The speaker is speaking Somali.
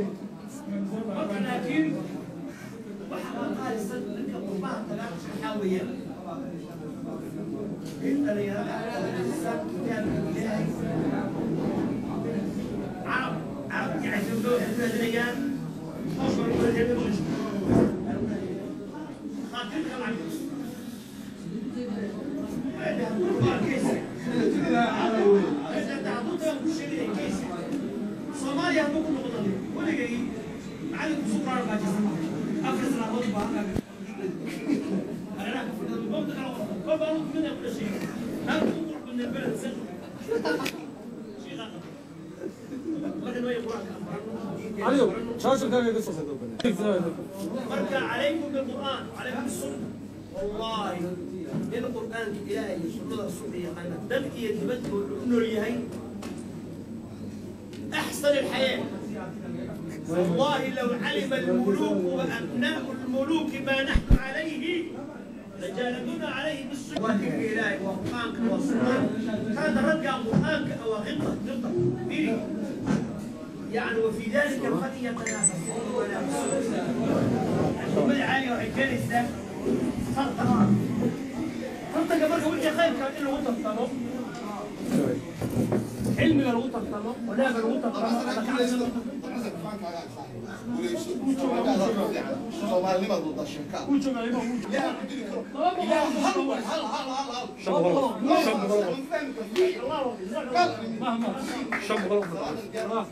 Marka laakiin waxa qaalisan ninka qurbaha tagaa waxaa weeyaan in dhalinyarada kitaabka Ilaahay carab carabkii cajabdo waxay ku raadinayaan khaatirka lacag Soomaaliya hadduu ku noqdo weligay macallinku suqraar baa jirta 4 sannadood baa hareeraha ka fadhida goobta kala qofta kol baa mid ku dhashay naag ugu qurux badneed beled san shiiqa marka way quraanka Aliyo shaashirkaaga iga soo marka calaykum bilqur'aan calaykum bisunna wallahi in qur'aanka Ilaahay iyo sunnada rasuulka yaqaana dal iyo dibadba wuxuu u nool yahay أحسن الحياة. والله لو علم الملوك وأبناء الملوك ما نحن عليه لجالدونا عليه بالسجن. إلهي وقرآنك وسنة هذا رجع قرآنك أو غلطة غلطة ميري يعني وفي ذلك فليتنافسون ولا العالية وحكاية فرطة فرطة كبرك وانت خايف كان إنه غلطة علمي lagu tartamo wanaaga lagu tartamo. Shan boqol.